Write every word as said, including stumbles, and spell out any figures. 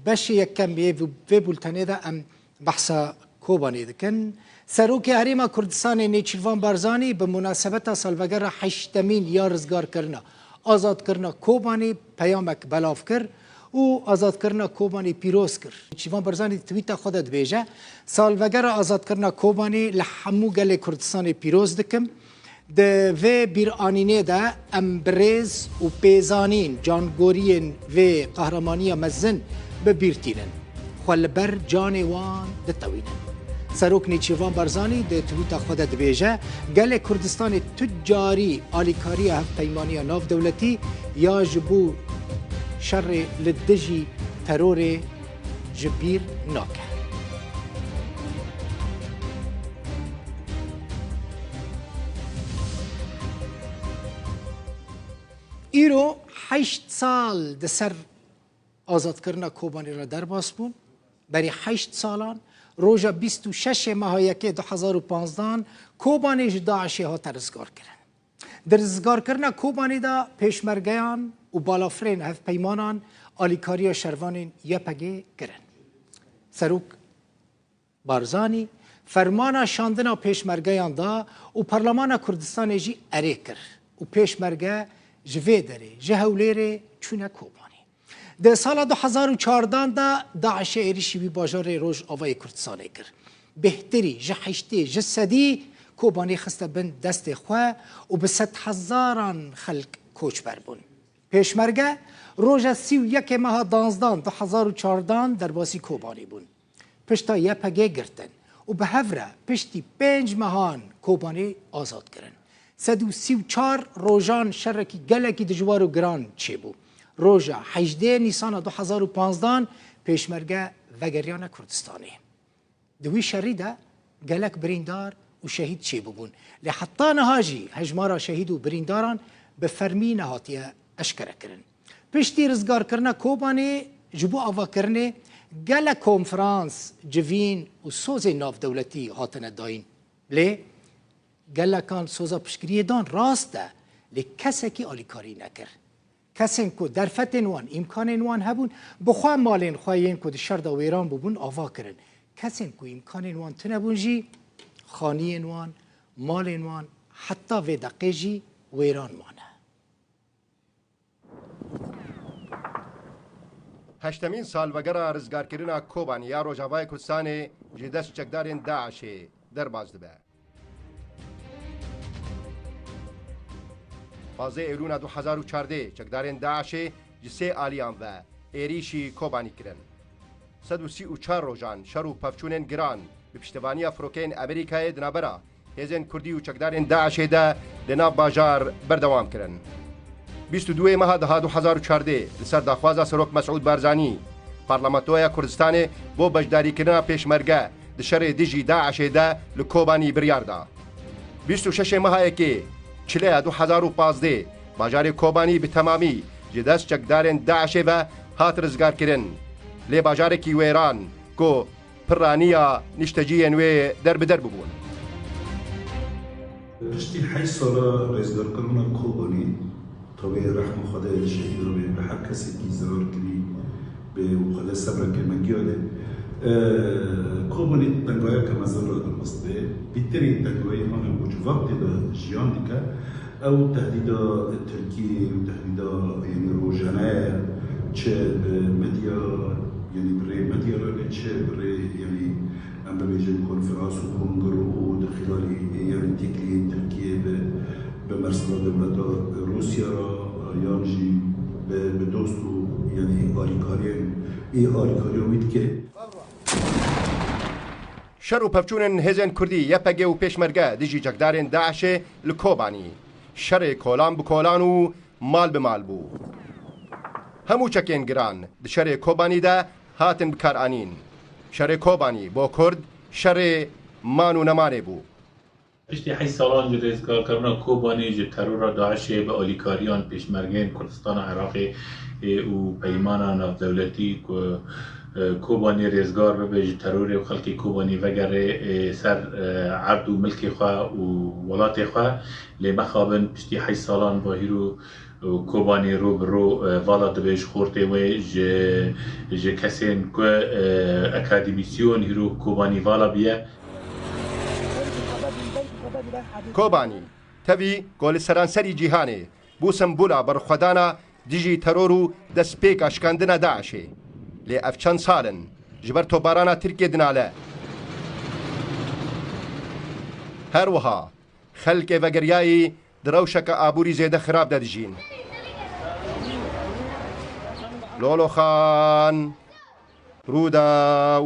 Beşê yekem yê vê, vê bultenê de em behsa Kobanê dikin. Serokê Herêma Kurdistanê Nêçîrvan Barzanî bi munasebeta salvegera heştemîn ya rizgarkirina, azadkirina Kobanê peyamek belav kir û azadkirina Kobanê pîroz kir. Nêçîrvan Barzanî di twîta xwe de dibêje, salvegera azadkirina Kobanê li hemû gelê Kurdistanê pîroz dikim. Di vê bîranînê de em bi rêz û pêzanîn cangoriyên vê qehramaniya mezin bi bîr tînin. Xwe li ber canê wan ditewînin. Serok Nêçîrvan Barzanî di twîta xwe de dibêje, gelê Kurdistanê tu carî alîkariya hevpeymaniya navdewletî ya ji bo şerê li dijî terorê ji bîr nake. Îro heşt sal di ser azadkirina Kobanê re derbas bûn. Berî heşt salan, roja bîst û şeş ê meha yekê du hezar û panzdan Kobanê ji DAIŞê hate rizgarkirin. Di rizgarkirina Kobanê de pêşmergeyan û balafirên hevpeymanan alîkariya şervanên Y P G kirin. Serok Barzanî fermana şandina pêşmergeyan da û Parlemana Kurdistanê jî erê kir û pêşmerge ji vê derê, ji Hewlêrê çûne Kobanê. Di sala du hezar û çardan de DAIŞê êrîşî wî bajarê Rojavayê Kurdistanê kir. Bêhtirî ji heştê ji sedî Kobanê xiste bin destê xwe û bi sedhezaran xelk koçber bûn. Pêşmerge roja sî û yekê meha danzdan du hezar û çardan derbasî Kobanê bûn. Pişta Y P G girtin û bi hev re piştî pênc mehan Kobanê azad kirin. Sed û sî û çar rojan şerekî gelekî dijwar û giran çêbû. Roja hejdê Nîsana du hezar û panzdan pêşmerge vegeriyane Kurdistanê. Di wî şerî de gelek birîndar û şehîd çêbûbûn. Lê heta niha jî hejmara şehîd û birîndaran bi fermî nehatiye eşkerekirin. Piştî rizgarkirina Kobanê ji bo avakirinê gelek konferans, civîn û sozên navdewletî hatine dayîn. Lê gelekan soza piştgiriyê dan rast e, lê kesekî alîkarî nekir. Kesên ku derfetên wan, îmkanên wan hebûn, bi xwe malên xwe yên ku di şer de wêran bûbûn ava kirin. Kesên ku îmkanên wan tune bûn jî, xaniyên wan, malên wan heta vê deqê jî wêran mane. Heştemîn salvegera rizgarkirina Kobanê ya Rojavayê Kurdistanê ji dest çekdarên DAIŞê derbas dibe. Pazdeh Eylûna du hezar û çardeh çekdarên DAIŞê ji sê aliyan ve êrîşî Kobanî kirin. Sed û sî û çar rojan şer û pevçûnên giran bi piştevaniya firokeyên Amerîkayê di navbera hêzên Kurdî û çekdarên DAIŞê de li nav bajar berdewam kirin. Bîst û duyê meha deha du hezar û çardeh li ser daxwaza Serok Mesûd Barzanî, Parlamentoya Kurdistanê bo beşdarîkirina pêşmerge di şerê dijî DAIŞê de li Kobanî biryar da. Bîst û şeşê meha yekê çileya du hezar û pazdeh bajarê Kobanî bi temamî ji dest çekdarên DAIŞê ve hat rizgarkirin. Lê bajarekî wêran ku piraniya nişteciyên wê derbider bûbûn. Piştî heşt sala rêzgarkirina Kobanî, Tawê rehma Xwedê li şehîd re bê, bi her kesekî zirar kirî bê û Xwedê sebreke me giya de. E, Kobanî tengayeke mezin re dirust bê. Bîtirî tengayî hane ku ji vaqtê de jiyan dike. Ew tehdîda Tirkiyê û tehdîda, yanî, rojane ye, çi bi medya, yanî bi rê medya re be, çi bi rê, yanî, em bibêjin konferans û kongre û di xilalî, yanî, têkiliyên Tirkiyê bi, bi mersela dewleta Rûsya re, yan jî bi, bi dost û, yanî, alîkariyên, ê alîkariya wî dike. Şer û pevçûnên hêzên Kurdî, Y P G û Pêşmerge dijî çekdarên DAIŞê li Kobanî. Şerê kolan bi kolan û mal bi mal bû. Hemû çekên giran di şerê Kobanî de hatin bikaranîn. Şerê Kobanî bo Kurd şerê man û nemanê bû. Piştî heşt salan ji rêzgarkirina Kobanî ji terora DAIŞê bi alîkariyan pêşmergeyên Kurdistana Iraqê, ê, û peymana navdewletî ku, e, Kobanî rêzgar bibe ji terorê û xelkê Kobanî vegere, ê, ser, e, erd û milkê xwe û welatê xwe. Lê mexabin piştî heşt salan va hîro Kobanî rû bi rû, e, vala dibe ji xortê wê, ji, ji kesên ku, e, akademîsyon hîro Kobanî vala biye. Kobanî, tevî ku li seranserî cîhanê bû sembola berxwedana dijî teror û destpêka şikandina DAIŞê. Lê ev çend sal in ji ber topbarana Tirkiyê dinale. Her wiha xelkê vegeriyayî di rewşeke aborî zêde xirab de dijîn. Loloxan, Rûdaw.